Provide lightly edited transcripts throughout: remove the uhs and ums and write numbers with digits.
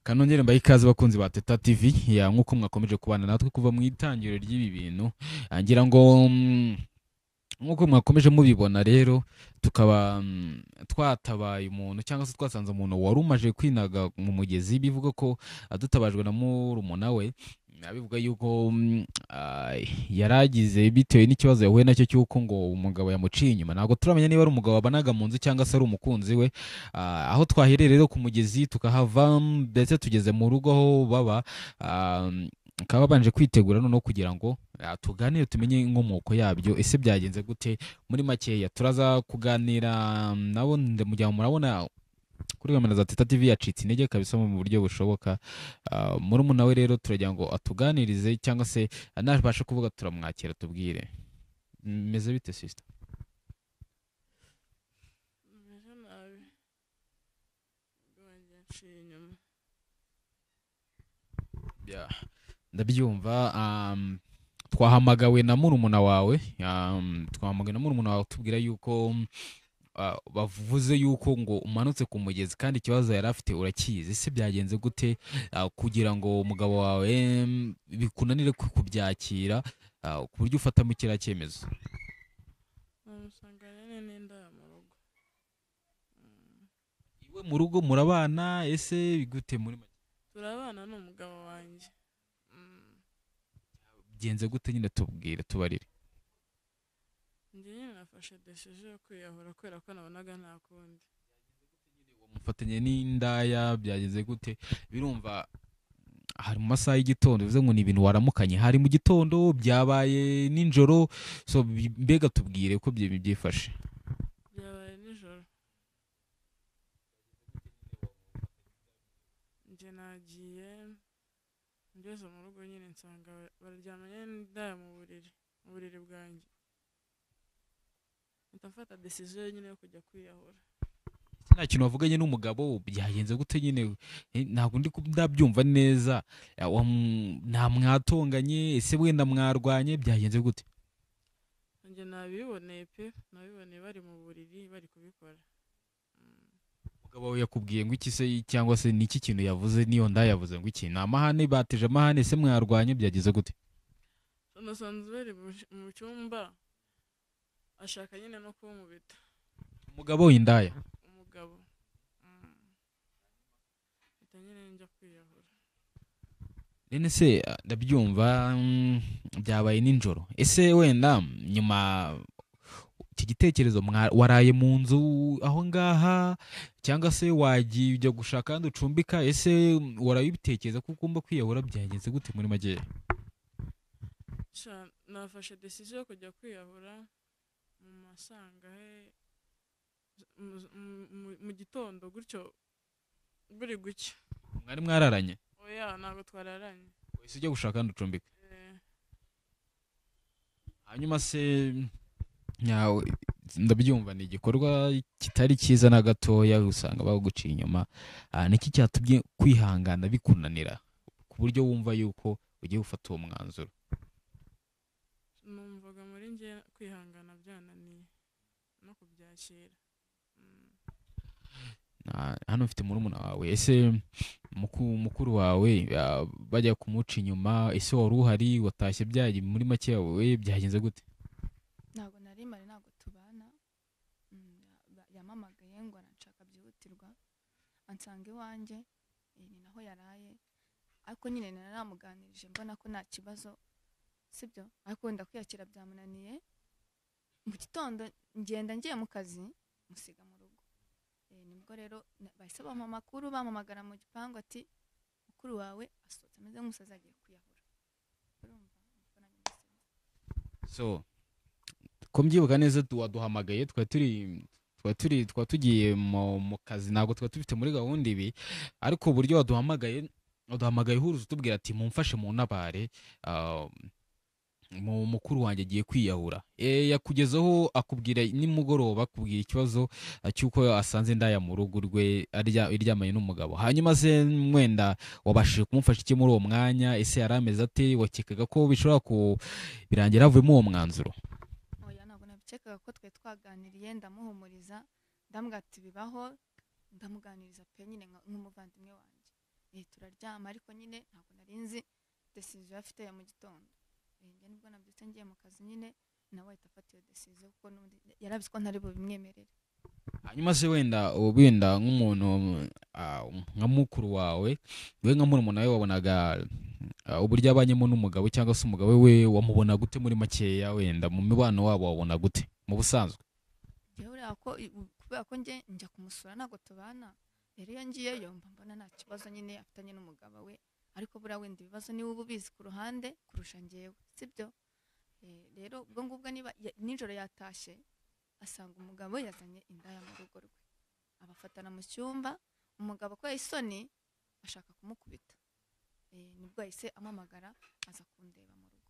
Kanongere mbahe ikaze bakunzi ba Teta TV ya, nkuko mwakomeje kubana natwe kuva mu itangiriro ry'ibi bintu. Ngira ngo nkuko mwakomeje mubibona rero, tukaba twatabaye umuntu cyangwa se twasanze umuntu wari umaje kwinaga mu mugezi, bivuga ko dutabajwe na murumuna we. Abivuga yuko yaragize bitewe n'ikibazo yahuye nacyo cy'uko ngo umugabo yamuciye inyuma. Ntabwo turamenya niba ari umugabo wabanaga mu nzu cyangwa se ari umukunzi we. Aho twahereye rero ku mugezi tukahava, ndetse tugeze mu rugo aho baba, bakaba babanje kwitegura noneho kugira ngo tuganire tumenye inkomoko yabyo, ese byagenze gute. Muri makeya turaza kuganira nabo mu gihe murabona kuri kamera za Teta TV yacitse intege kabisa mu buryo bushoboka. Murumuna we rero turagira ngo atuganirize cyangwa se nabasha kuvuga turamwakira tubwire. Meze bite sister? Meze nabi, wanjye yanciye inyuma. Yeah, ndabyumva. Twahamagawe na murumuna wawe, twahamagawe na murumuna wawe tubwira yuko bavuze yuko ngo umanutse ku mugezi kandi ikibazo yari afite urakizi. Ese byagenze gute kugira ngo umugabo wawe bikunanire kubyakira ku buryo ufatamo kiriya cyemezo? Namusanga nyine n'indaya mu rugo. Iwe mu rugo murabana, ese gute muri make? Turabana n'umugabo wanjye. Bigenze gute nyine, tubwire tubarire. Njye nyine nafashe decision yo kwiyahura kubera ko nabonaga nta kundi. Mufatanye n'indaya byagenze gute? Birumva hari mu masaha y'igitondo, bivuze ngo ni ibintu waramukanye, hari mu gitondo, byabaye nijoro, so mbega tubwire uko byifashe. Byabaye nijoro, njye nagiye ngeze mu rugo nyine nsanga baryamanye n'indaya mu buriri, mu buriri bwanjye. Mpita mfata decision nyine yo kujya kwiyahura. Nta kintu wavuganye n'umugabo, byagenze gute nyine? Ntabwo ndi ndabyumva neza. Nta mwatonganye, ese wenda mwarwanye, byagenze gute? Njye nabiboneye pe, nabiboneye bari mu buriri bari kubikora. Umugabo wawe yakubwiye ngo iki se, cyangwa se ni iki kintu yavuze? Niyo ndayavuze ngo iki? Ni amahane, bateje amahane, ese mwarwanye, byagenze gute? Nasanze bari mu cyumba, ashaka nyine no kunkubita. Umugabo w'indaya? Umugabo. Mpita nyine njya kwiyahura. None se ndabyumva, byabaye nijoro, ese wenda nyuma iki gitekerezo waraye mu nzu aho ngaha, cyangwa se wagiye ujya gushaka ahandi ucumbika, ese waraye ubitekereza ko ugomba kwiyahura, byagenze gute muri make? Sha, nafashe decision yo kujya kwiyahura mu masangahe, mu gitondo gutyo buri gucya. Mwari mwararanye? Oya, ntabwo twararanye. Wahise ujya gushaka ahandi ucumbika? Hanyuma se nyawe, ndabyumva ni igikorwa kitari cyiza na gatoya, usanga baguciye inyuma. Niki cyatumye kwihangana bikunanira ku buryo wumva yuko ugiye gufata uwo mwanzuro? Numvaga muri njye kwihangana byananiye no kubyakira. Hano mfite murumuna wawe, ese mukuru wawe bajya kumuca inyuma, ese wari uhari, watashye byagiye muri make yawe, byagenze gute? Ntabwo nari mpari, ntabwo tubana. Yampamagaye ngo aranshaka byihutirwa, ansanga iwanjye, ni naho yaraye, ariko nyine naramuganirije mbona ko nta kibazo, sibyo, ariko wenda kwiyakira byamunaniye. Mu gitondo ngenda ngiye mu kazi, musiga mu rugo. Nibwo rero bahise bampa amakuru, bampamagara mu gipangu ati mukuru wawe asohotse ameze nk'umusazi agiye kwiyahura. Urumva, nibwo nanjye nasenze. So ko mbyibuka neza, waduhamagaye twari tugiye mu kazi, ntabwo twari tubifite muri gahunda ibi, ariko uburyo waduhamagaye uhuruza utubwira ati mumfashe muntabare, mu mukuru wanjye agiye kwiyahura. Yakugezeho akubwira nimugoroba, akubwira ikibazo cy'uko asanze indaya mu rugo rwe iryamanye n'umugabo. Hanyuma se mwenda wabashije kumufasha iki muri uwo mwanya? Ese yari ameze ate? Wakekaga ko bishobora birangira havuyemo uwo mwanzuro? Oya, ntabwo nabikekaga, ko twari twaganiriye, ndamuhumuriza, ndamubwira ati bibaho, ndamuganiriza pe nyine nk'umuvandimwe wanjye. Turaryama ariko nyine ntabwo nari nzi decision afite ya mu gitondo. Njye nibwo nabyutse ngiye mu kazi nyine, nawe ahita afata iyo decision kuko n'ubundi yarabizi ko ntari bubimwemerere. Hanyuma se wenda wenda nk'umuntu nka mukuru wawe, we nka murumuna we, wabonaga uburyo abanyemo n'umugabo cyangwa se umugabo we wamubona gute muri makeya, wenda mu mibano wabo wabona gute mu busanzwe? Njyewe uriya ko kubera ko njye njya kumusura ntabwo tubana, rero iyo ngiyeyo mba mbona nta kibazo nyine afitanye n'umugabo we, ariko buriya wenda ibibazo niwe uba ubizi ku ruhande kurusha njyewe, sibyo? Rero ubwo ngubwo niba nijoro yatashye asanga umugabo yazanye indaya mu rugo rwe, abafatana mu cyumba, umugabo ko isoni ashaka kumukubita, nibwo yahise amamagara aza kundeba mu rugo.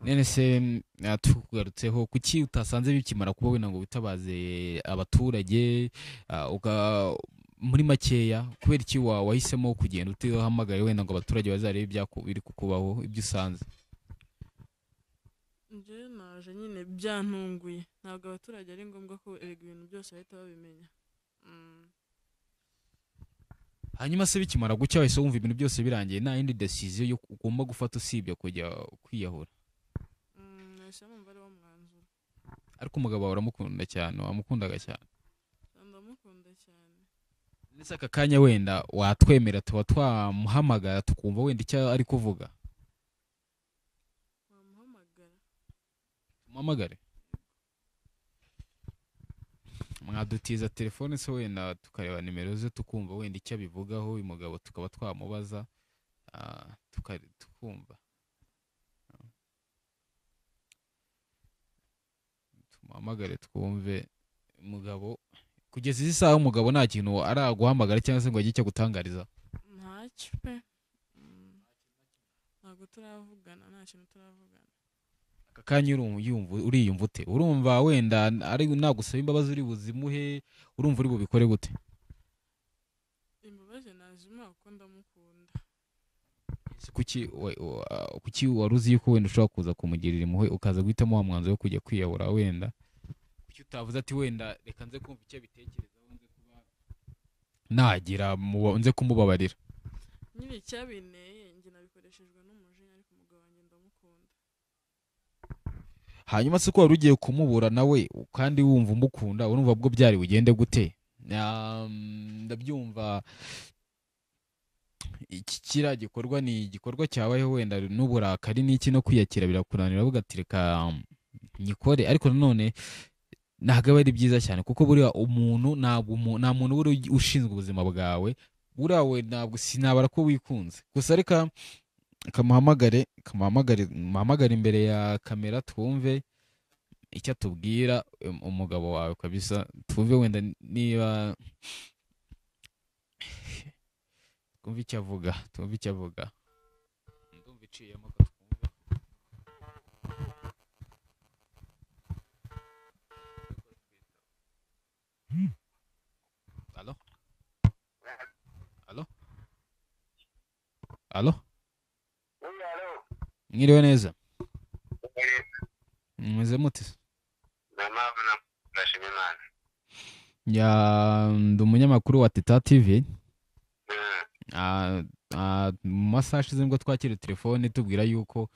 None se tugarutseho, kuki utasanze bikimara kuba wenda ngo witabaze abaturage, muri makeya kubera iki wahisemo kugenda utihamagaye wenda ngo abaturage bazarebe ibiri kukubaho, ibyo usanze? Njye naje nyine byantunguye, ntabwo abaturage ari ngombwa ko erega ibintu byose bahita babimenya. Hanyuma se bikimara gucya wahise wumva ibintu byose birangiye, nta yindi decision yo ugomba gufata usibye kujya kwiyahura? Nahise numva ari wo mwanzuro. Ariko umugabo wawe uramukunda cyane, wamukundaga cyane? Ndamukunda cyane. Ndetse aka kanya wenda watwemera tuba twamuhamagara tukumva wenda icyo ari kuvuga? Wamuhamagara. Tumuhamagare? Mwadutiza telefone se wenda tukareba nimero ze tukumva wenda icyo abivugaho uyu mugabo, tukaba twamubaza, tukumva. Tumuhamagare twumve umugabo. Kugeza izi saha umugabo nta kintu araguhamagara cyangwa se ngo agire icyo agutangariza? Ntacyo pe, ntabwo turavugana, nta kintu turavugana. Aka kanya uriyumva ute? Urumva wenda ari nagusaba imbabazi uri buzimuhe, urumva uri bubikore gute? Imbabazi nazimuha kuko ndamukunda. Kuki wari uzi yuko wenda ushobora kuza kumugirira impuhwe ukaza guhitamo wa mwanzuro wo kujya kwiyahura? Wenda kuki utavuze ati wenda reka nze kumva icyo abitekerezaho, nze kuba nagira nze kumubabarira? Nyine icyabinteye njye nabikoreshejwe n'umujinya, ariko umugabo wanjye ndamukunda. Hanyuma se ko wari ugiye kumubura nawe kandi wumva umukunda, urumva bwo byari bugende gute? Ndabyumva iki kiriya gikorwa ni igikorwa cyabayeho wenda n'uburakari n'iki no kwiyakira birakunanira, uvuga ati reka nyikore, ariko nanone ntabwo aba ari byiza cyane kuko buriya umuntu ntabwo nta muntu uba ushinzwe ubuzima bwawe, buriya we ntabwo sinabara ko wikunze. Gusa reka kamuhamagare, muhamagare imbere ya kamera twumve icyo atubwira umugabo wawe kabisa, twumve wenda niba twumve icyo avuga, twumve icyo avuga. Ndumva iciyemo ko twumve. Allo? Allo? Allo? Mwiriwe neza? Mumeze mute? Ndi umunyamakuru wa Teta TV. Mu masaha ashize nibwo twakiriye telefone tubwira yuko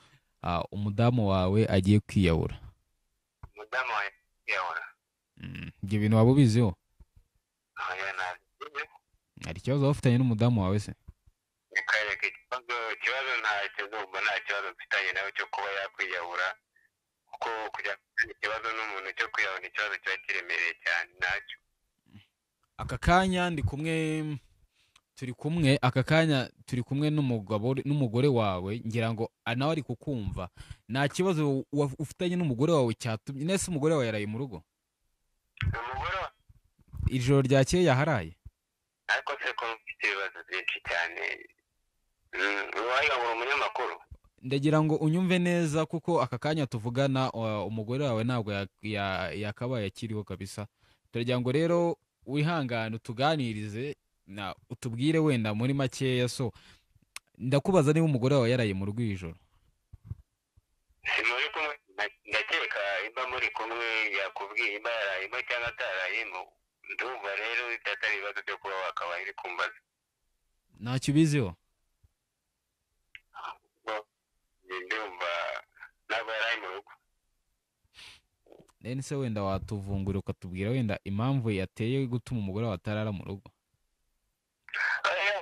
umudamu wawe agiye kwiyahura. Umudamu wawe kwiyahura? Ibyo bintu waba ubiziho? Hari ikibazo waba ufitanye n'umudamu wawe se? Ikibazo ntacyo, ndumva nta kibazo mfitanye nawe cyo kuba yakwiyahura, kuko kujya ikibazo n'umuntu cyo kwiyahura ni ikibazo kiba kiremereye cyane ntacyo. Aka kanya ndi kumwe, turi kumwe, aka kanya turi kumwe n'umugabo n'umugore wawe, ngira ngo nawe ari kukumva. Nta kibazo ufitanye n'umugore wawe cyatumye nese umugore wawe yaraye mu rugo? Umugore wa ijoro ryakeye yaharaye? Ariko se ko mfite ibibazo byinshi cyane. Wayobora umunyamakuru? Ndagira ngo unyumve neza kuko aka kanya tuvugana umugore wawe ntabwo yakabaye akiriho kabisa. Turagira ngo rero wihangane utuganirize na utubwire wenda muri makeya. So ndakubaza niba umugore wawe yaraye mu rugo ijoro. Muri kumwe, ndakeka imba muri kumwe yakubwiye imba yarayemo cyangwa atarayemo. Ndumva rero atari ibibazo byo kuba wakabaye uri kumbaza. Ntacyo ubiziho? Ndumva ntabwo yari ari mu rugo. None se wenda watuvungura ukatubwira wenda impamvu yateye gutuma umugore wawe atarara mu rugo?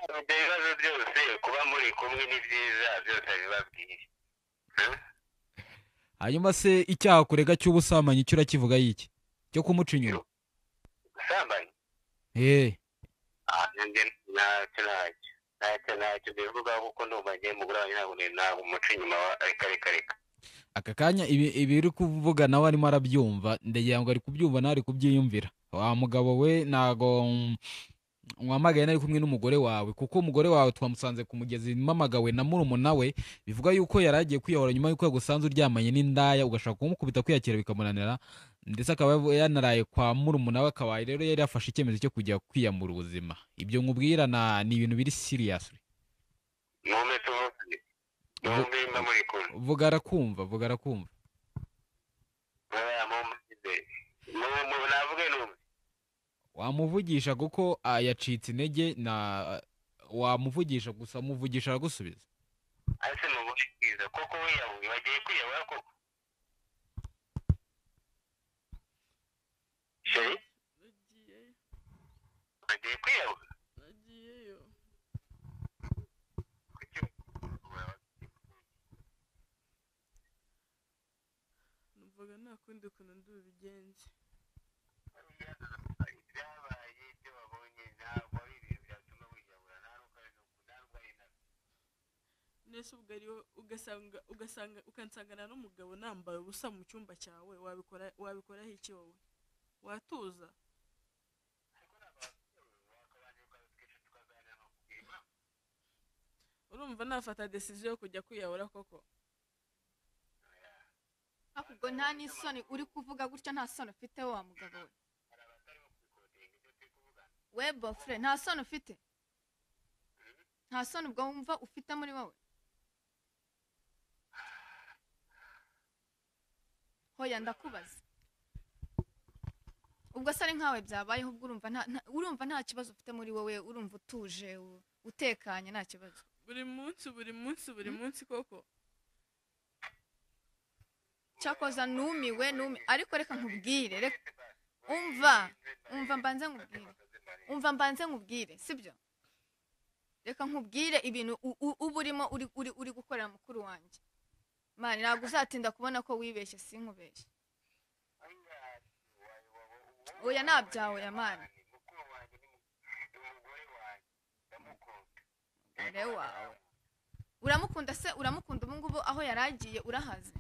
Ibyo bibazo byose kuba muri kumwe ni byiza, byose bibabwiye. Hanyuma se icyaha kurega cy'ubusambanyi cyo urakivuga yiki? Cyo kumuca inyuma? Ubusambanyi? Ntacyo bivuga kuko ndumva ngiye mugore wanjye ntabwo umuca inyuma, reka reka. Aka kanya ibi uri kuvuga nawe arimo arabyumva, ndagira ngo ari kubyumva nawe ari kubyiyumvira. Wa mugabo we ntago wamagaye nari kumwe n'umugore wawe, kuko umugore wawe twamusanze ku mugezi mpamagawe na murumuna we, bivuga yuko yari agiye kwiyahura nyuma yuko yagusanze uryamanye n'indaya, ugashaka kumukubita kwiyakira bikamunanira, ndetse akaba yanaraye kwa murumuna we, akaba rero yari yafashe icyemezo cyo kujya kwiyamura ubuzima. Ibyo nkubwira ni ibintu biri serious. Vuga arakumva, vuga arakumva. Wamuvugisha kuko yacitse intege, na wamuvugisha gusa muvugisha aragusubiza. Ase muvugisha koko wiyahuye, bagiye kwiyahura koko. Sheri? Bagiye kwiyahura. Nagiyeyo. Numvaga nta kundi kuntu ndi bubigenze. Ibyabaye ibyo babonye ntabwo ari ibintu byatuma wiyahura, nta ari nabyo. Nese ubwo ari ugasanga ukansangana n'umugabo nambaye ubusa mu cyumba cyawe, wabikoraho iki wowe? Watuza? Urumva nafata decision yo kujya kwiyahura koko? Ubwo nta n'isoni uri kuvuga gutya, nta soni ufite wa mugabo we? We bofre, nta soni ufite? Nta soni ubwo wumva ufite muri wowe? Hoya ndakubaza. Ubwo se ari nkawe byabayeho, ubwo urumva nta kibazo ufite muri wowe, urumva utuje, utekanye, nta kibazo? Buri munsi buri munsi buri munsi koko. Cyakoza numiwe ariko reka nkubwire, reka umva mbanze nkubwire. Umva mbanze nkubwire, sibyo? Reka nkubwire ibintu uba urimo uri gukorera mukuru wanjye. Mani ntabwo uzatinda kubona ko wibeshye, sinkubeshye. Oya nabyawe ya mani. Umugore wawe. Uramukunda se? Uramukunda ubu ngubu aho yaragiye urahaze?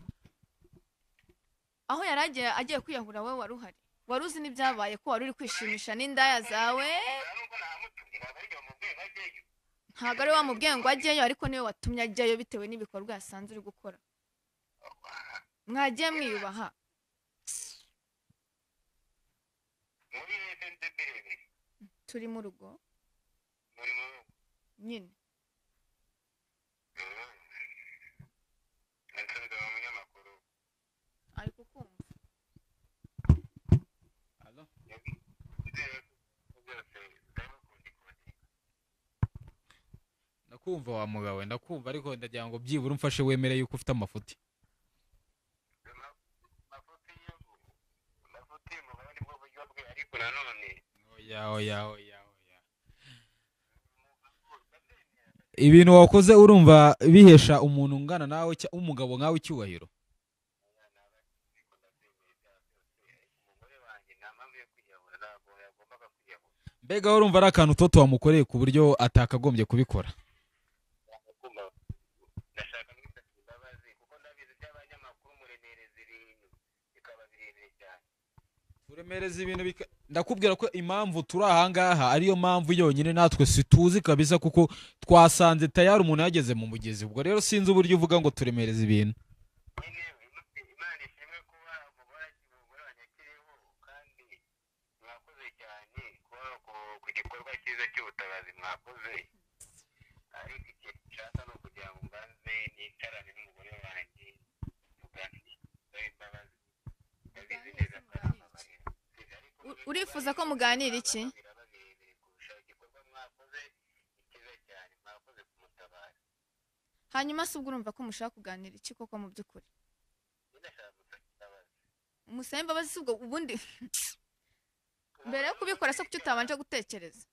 Aho yaragiye agiye kwiyahura wowe wari uhari? Wari uzi n'ibyabaye ko wari uri kwishimisha n'indaya zawe? Ntabwo ari wamubwiye ngo ajyeyo, ariko niwe watumye ajyayo bitewe n'ibikorwa yasanze uri gukora. Mwagiye mwiyubaha. Turi mu rugo nyine. Ari kukumva. Ndakumva wa mugabo, ndakumva, ariko ndagira ngo byibura umfashe wemere yuko ufite amafuti. Oya oya oya oya. Ibintu wakoze urumva bihesha umuntu ungana nawe, umugabo nkawe icyubahiro? Mbega urumva ari akantu Toto wamukoreye ku buryo atakagombye kubikora? Turemereza ibintu, ndakubwira ko impamvu turi aha ngaha ariyo mpamvu yonyine natwe situzi kabisa, kuko twasanze tayari umuntu yageze mu mugezi. Ubwo rero sinzi uburyo uvuga ngo turemereza ibintu. Imana ishimwe kuba umugore wanjye akiriho, kandi mwakoze cyane ku gikorwa cyiza cy'ubutabazi mwakoze. Ariko ikintu nshaka ni ukugira ngo mbanze nicarane n'umugore wanjye tuganire imbabazi. Ndabizi neza ko arambabarira. Urifuza ko muganira iki? Hanyuma se ubwo urumva ko mushaka kuganira iki koko mu by'ukuri? Ndashaka gusaba imbabazi. Umusabe imbabazi se ubwo ubundi mbere yo kubikora se kuki utabanje gutekereza?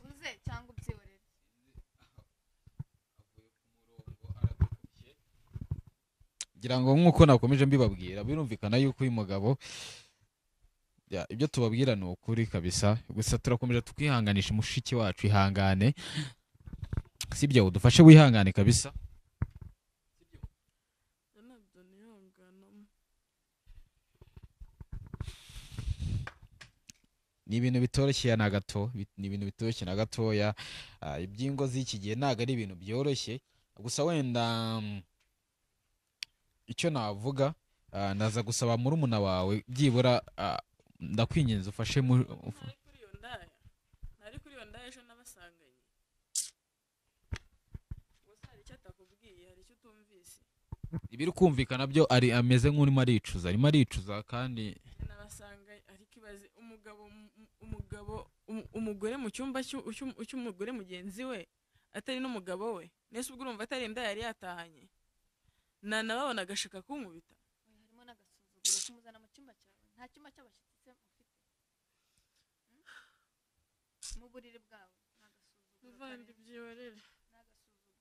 Uze cyangwa ubyihorere. Ngira ngo nk'uko nakomeje mbibabwira, birumvikana yuko uyu mugabo ya, ibyo tubabwira ni ukuri kabisa. Gusa turakomeje tukihanganisha mushiki wacu, ihangane, sibyo? Udufashe wihangane kabisa. Ibyo ntabyo nihanganamo. Ni ibintu bitoroshye na gato, ni ibintu bitoroshye na gatoya. Iby'ingo z'iki gihe ntabwo ari ibintu byoroshye. Gusa wenda icyo navuga, ndaza gusaba murumuna wawe byibura, ndakwinginze ufashe Ntari kuri iyo ndaya, ntari kuri iyo ndaya ejo nabasanganye. Gusa hari icyo atakubwiye, hari icyo utumvise. Ibiri kumvikana byo ari ameze nk'urimo aricuza, arimo aricuza kandi Nabasanga ariko ibaze umugabo umugabo umugore mu cyumba cy'umugore mugenzi we atari n'umugabo we. Nese ubwo urumva atari inda yari yatahanye? Nanababona agashaka kunkubita. Oya, harimo n'agasuzuguro kumuzana mu cyumba cyawe. Nta cyumba cy'abashyitsi se mufite? Mu buriri bwawe ni agasuzuguro Muvandi, karenze. byihorere. Ni agasuzuguro.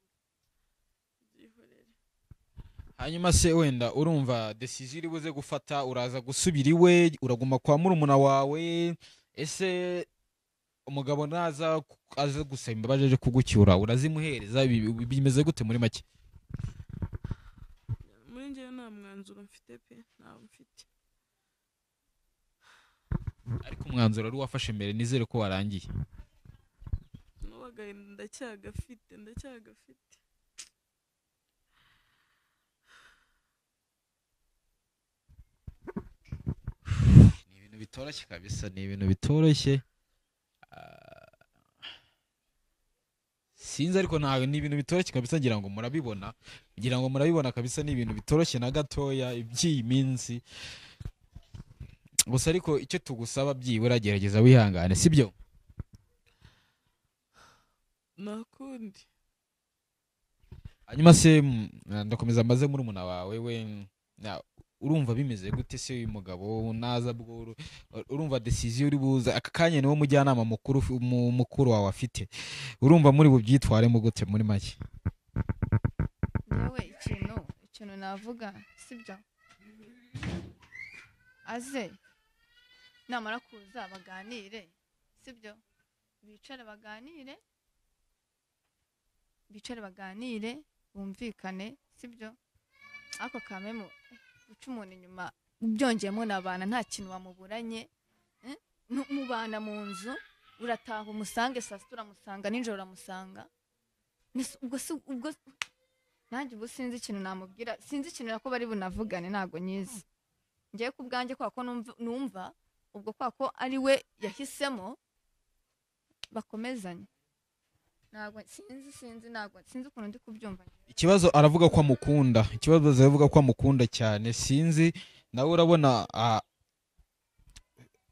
Byihorere. Hanyuma se wenda urumva decision iri buze gufata, uraza gusubira iwe, uraguma kwa murumuna wawe? Ese umugabo naza aza gusaba imbabazi aje kugucyura, urazimuhereza? Bimeze gute muri make? Muri njyewe nta mwanzuro mfite pe, ntawo mfite. Ariko umwanzuro wari wafashe mbere nizere ko warangiye. N'ubu agahinda ndacyagafite, ndacyagafite. Ni ibintu bitoroshye kabisa, ni ibintu bitoroshye. Sinzi ariko ntawe, ni ibintu bitoroshye kabisa, ngira ngo murabibona, ngira ngo murabibona kabisa, ni ibintu bitoroshye na gatoya iby'iyi minsi. Gusa ariko icyo tugusaba byibura gerageza wihangane, sibyo? Nta kundi. Hanyuma se ndakomeza mbaze murumuna wawe we, urumva bimeze gute se uyu mugabo naza bwo urumva decision uri buza aka kanya niwo mujyanama mukuru mukuru wawe afite, urumva muri bubyitwaremo gute muri make? Yewe, ikintu navuga sibyo, aze namara kuza baganire, sibyo, bicare baganire, bicare baganire bumvikane, sibyo. Ako kamemo guca umuntu inyuma byongeyemo n'abana, nta kintu bamuburanye, mubana mu nzu, urataha umusange saa sita uramusanga, nijoro uramusanga. Ubwo nanjye ubu sinzi ikintu namubwira, sinzi ikintu nako bari bunavugane, ntago nyizi. Ngiye ku bwanjye kwa ko numva ubwo kwa ko ari we yahisemo bakomezanye. Ntago sinzi, ntago sinzi ukuntu ndi kubyumva. Ikibazo aravuga ko amukunda, ikibazo aravuga ko amukunda cyane, sinzi nawe urabona,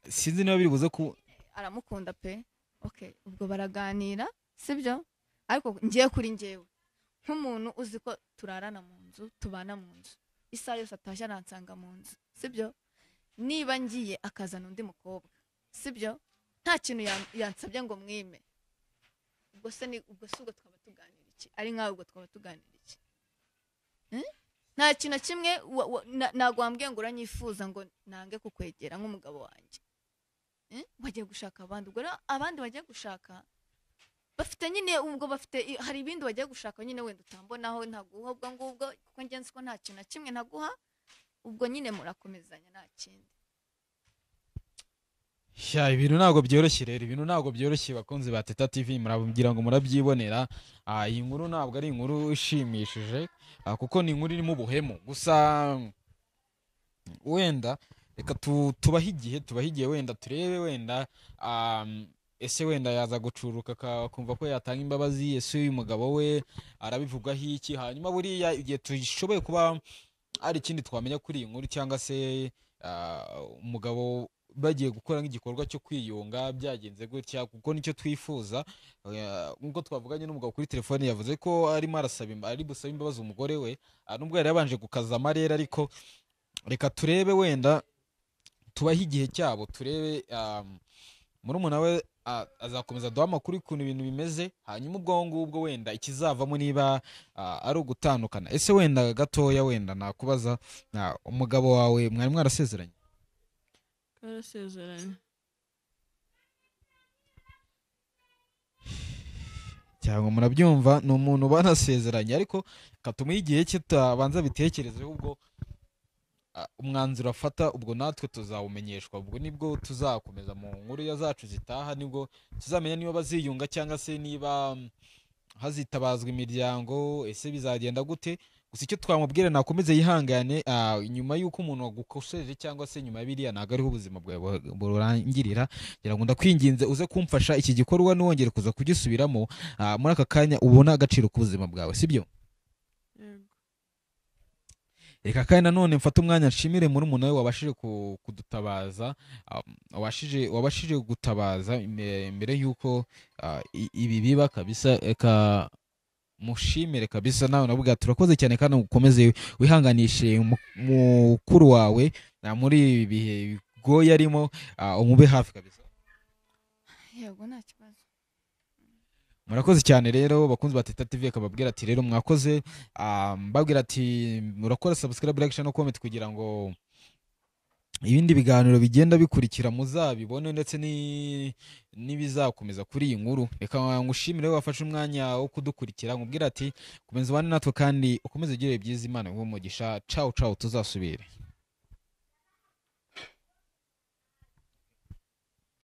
sinzi niba biri buze ku aramukunda pe. Okay, ubwo baraganira sibyo, ariko ngiye kuri njyewe nk'umuntu uzi ko turarana mu nzu, tubana mu nzu, isaha yose atashye aransanga mu nzu, sibyo. Niba ngiye akazana undi mukobwa, sibyo, nta kintu yansabye ngo mwime, ubwo se ni ubwo se ubwo twaba tuganira iki? Ari nkawe ubwo twaba tuganira iki? Nta kintu na kimwe ntabwo wambwiye ngo uranyifuza ngo nange kukwegera nk'umugabo wanjye. Wagiye gushaka abandi, ubwo rero abandi bagiye gushaka bafite nyine ubwo bafite hari ibindi bagiye gushaka nyine wenda utambonaho ntaguha ubwo ngubwo, kuko njye nzi ko nta kintu na kimwe ntaguha, ubwo nyine murakomezanya nta kindi. Ya, ibintu ntabwo byoroshye rero, ibintu ntabwo byoroshye bakunzi ba Teta TV, murabwira ngo murabyibonera. Iyi nkuru ntabwo ari inkuru ishimishije, kuko ni inkuru irimo ubuhemu. Gusa wenda reka tubahe igihe, tubahe igihe wenda turebe wenda, ese wenda yaza gucuruka akumva ko yatanga imbabazi, ese uyu mugabo we arabivugaho iki? Hanyuma buriya igihe tushoboye kuba ari ikindi twamenya kuri iyi nkuru, cyangwa se umugabo bagiye gukora nk'igikorwa cyo kwiyunga byagenze gutya, kuko nicyo twifuza. Nk'uko twavuganye n'umugabo kuri telefone, yavuze ko arimo arasaba ari busabe imbabazi umugore we, nubwo yari yabanje gukaza amarere, ariko reka turebe wenda tubahe igihe cyabo, turebe murumuna we azakomeza aduha amakuru y'ukuntu ibintu bimeze, hanyuma ubwo ngubwo wenda ikizavamo niba ari ugutandukana. Ese wenda gatoya wenda nakubaza, umugabo wawe mwari mwarasezeranye? Twarasezeranye. Cyangwa murabyumva, ni umuntu banasezeranye, ariko reka tumuhe igihe cye tubanza bitekerezeho, ubwo umwanzuro afata ubwo natwe tuzawumenyeshwa, ubwo nibwo tuzakomeza mu nkuru ya zacu zitaha, nibwo tuzamenya niba baziyunga cyangwa se niba hazitabazwa imiryango, ese bizagenda gute. Gusa icyo twamubwira, nakomeze yihangane, nyuma y'uko umuntu agukosheje cyangwa se nyuma ya biriya, ntabwo ariho ubuzima bwawe burangirira. Ngira ngo ndakwinginze uze kumfasha iki gikorwa, ntiwongere kuza kugisubiramo, muri aka kanya ubona agaciro k'ubuzima bwawe, sibyo? Yego. Reka kandi nanone mfate umwanya nshimire murumuna we wabashije kudutabaza, wabashije gutabaza mbere y'uko ibi biba kabisa. Reka mushimire kabisa, nawe navuga turakoze cyane, kandi ukomeze wihanganishe mukuru wawe na muri ibi bihe bigoye arimo, umube hafi kabisa. Yego, nta kibazo. Murakoze cyane rero bakunzi ba Teta TV, akababwira ati rero mwakoze, mbabwira ati murakora subscribe, like, share no comment kugira ngo ibindi biganiro bigenda bikurikira muzabibone, ndetse n'ibizakomeza kuri iyi nkuru. Reka ngushimire wowe wafashe umwanya wo kudukurikira, nkubwira ati komeza ubane natwe kandi ukomeze ugire byiza, Imana iguhe umugisha. Ciao ciao, tuzasubire.